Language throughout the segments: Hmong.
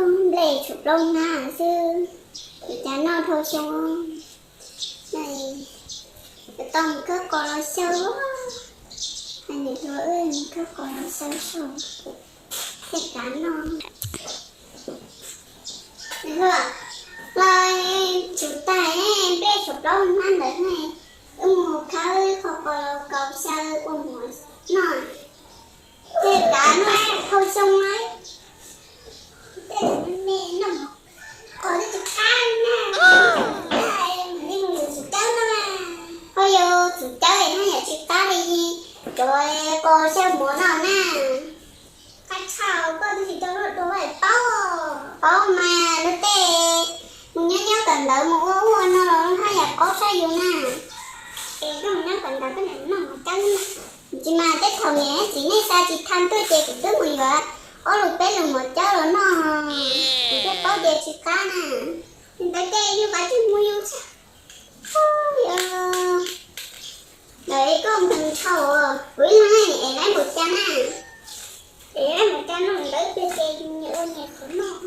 Nplej tshuav plaub hnab xwb, ua cas noj dhau xyoo. Yuav tau mus khawb qos los xyaw, hais niam hluas wb mus khawb qos los xyaw saum thiaj kav noj. Los tsum tag nplej tshuav plaub hnab ntawd ne, wb mus khawb qhov qos los kaus xyaw ua mov noj. Tej kav noj dhau xyoo na. Tej me noj qos twb tsis qab na. Ho yog txwm cawb es noj yam tsis qab li, cov qos xyaw mov no na. Qab tshaj koj twb tsis tau luaj dua paub. Paub mas luag tej mus nyob nyob kawm ntawv mus ua ua no los haj yam paub tshaj yus na. Es koj mus nyob kawm ntawv koj niam noj mov cawb na. Tsis mas tej thaum niam txiv nej xa tsis tau tuaj ces kuv twb mus yuav ob lus peb lus mov cawb los noj, kuv thiaj paub tias tsis qab na. Ntawd ces yus kav tsij mus yus txhaj. Ntawd es koj mus ntshaus kuv ib leeg es laib npaum cas na. Es laib npaum cas no ntawd ces nyias ua nyias qhov noj.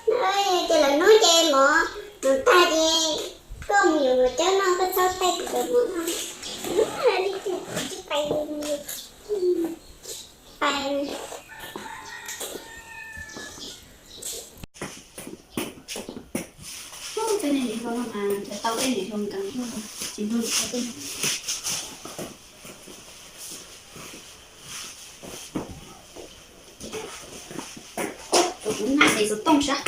Ces lawv hnub ces mov nws tag ces koj mus yuav mov cawb noj, koj txhob thaij kuv cov mov noj. Tsis pais, pais. Tej niam hluas no mas tau tej niam hluas nkees, tsis hluas tau tej. Kuv nag es xov tooj sab.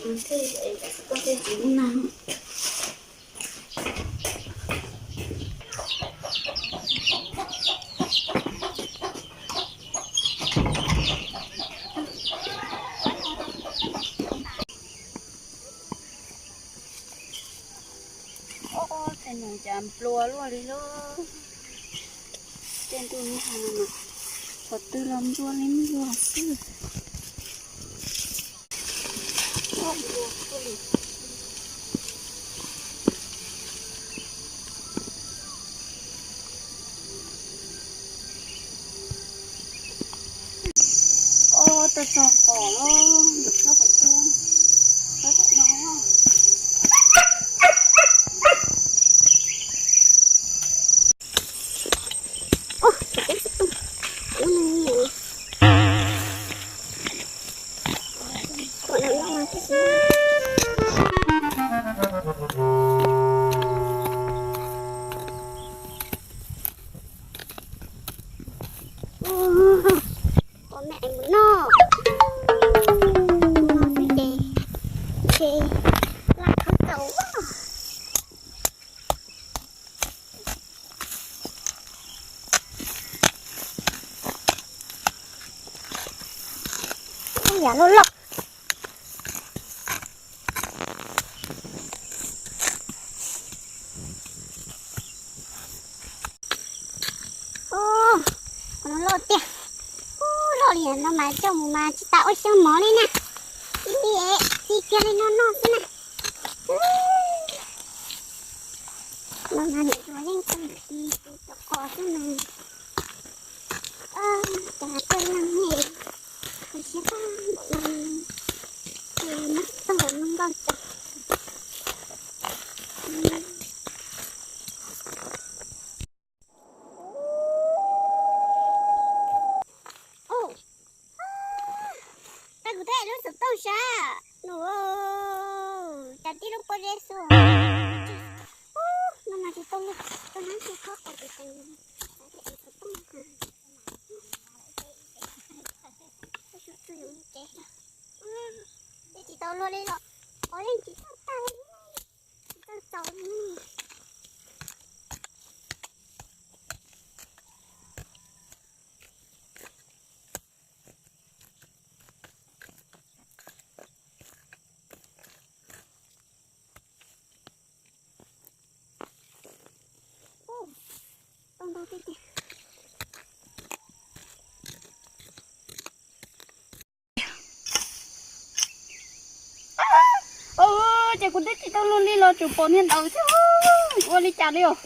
Xov tooj tej tsis lub nag. Ub, tej no cas nplua luaj li lauj. Tej ntuj nag no mas qhov twg los nplua li nplua xwb. Ub, tuaj txog qos lawm, mus txog qos tuaj, txog tom no. Ub, tsov teb xov tooj, ub, no, ub, no, no, ua me es mus noj, mus noj xwb ces, ces laj khaub txaus. Yam loj loj. Ub, qhov no loj tiag. Ub, loj li no mas coj mus mas tsis tas ua xyoo mov li na. Ib li, ib kiag li no noj xwb na. No mas niam hluas yeej tau khi cov qos xwb mas. Cas peb leeg ne, kho siab tag npaum no, nyob tau npaum no nkauj cas. Ub, tau kuv tej lub xov tooj sav no, cas tib lub pob zeb xwb. Ub, no mas tsis tau luag, tau nab tsis khob qos tus teev. Tsis tau luag li los, qos yeej tsis tau tag li, tsis tau txaus li. Tau ntau tiag tiag. Ces kuv twb tsis tau luag li los tsuas pom niag ntawd xwb, ua li cas li os.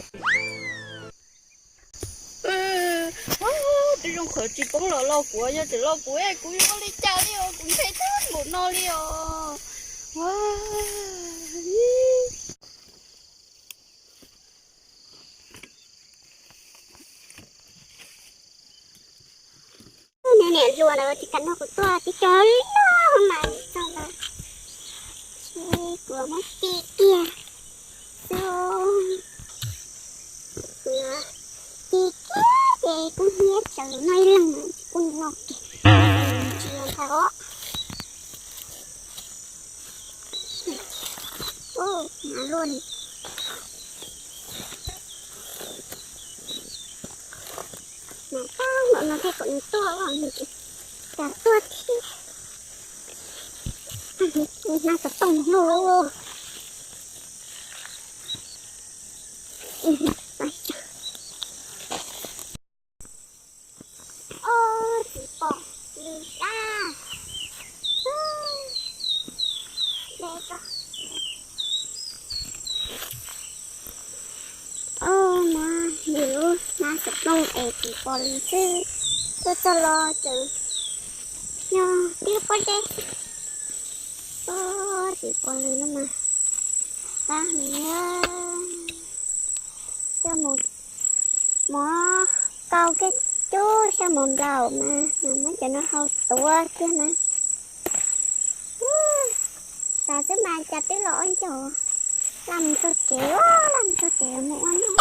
Zoo qhov tsis poob los los kuv, yog tseem los kuv es kuv yuav ua li cas li os, kuv ntshai tag npaum no li os. Niam hluas ntawd tsis kam nrog kuv tuaj, tib co loj mas txog ntawd, ces kuv muab ci kiag xwb. Kuv yuav ci kiag ces kub hnyiab tsawv noj ib leeg, kub hnyiab noj kiag, tsis ntshai os. Ub, mas luaj li. Mas tag npaum no thiaj kom nws tuaj, nws tsis kam tuaj thiab. Hnab xov tooj no. Ub, tsis pom li sab. Ub, na, nws lub hnab xov tooj es tsis pom li xwb. Tuaj txog los tseem nyob tib lub pob zeb. Ub, tsis pom li no mas, qab heev. Coj mus mov kau kiag cub xyaw mov nplaum mas, muab cov no hau tuav kiag na. Xav xwb mas cas twb los ob ncaug, laj mus txog tsev, laj mus txog tsev mus ua no.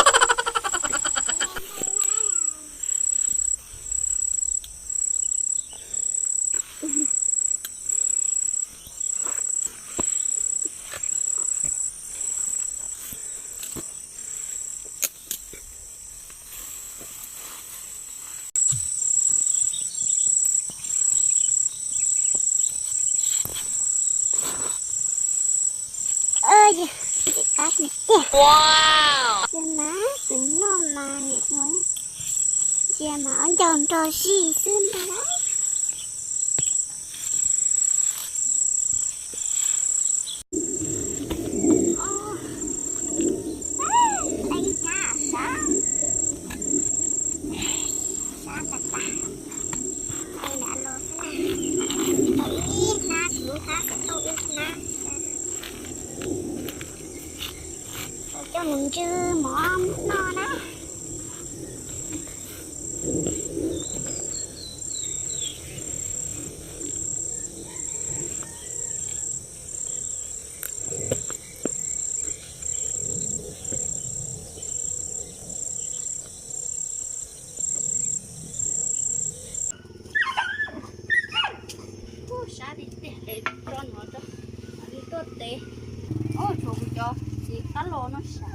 Ub, qab tiag tiag. Tus mas tus noj mas niam hluas ntsia mas ob ncaug nrog zij xwb ntag. Ib hnab, kuv hnab xov tooj ib hnab. Coj mus ntsw mov noj na. Ub, sab tiag tiag, es tso no tso, mam li tuaj teb. Ub, tshuav kuv cov txiv qab los no sab.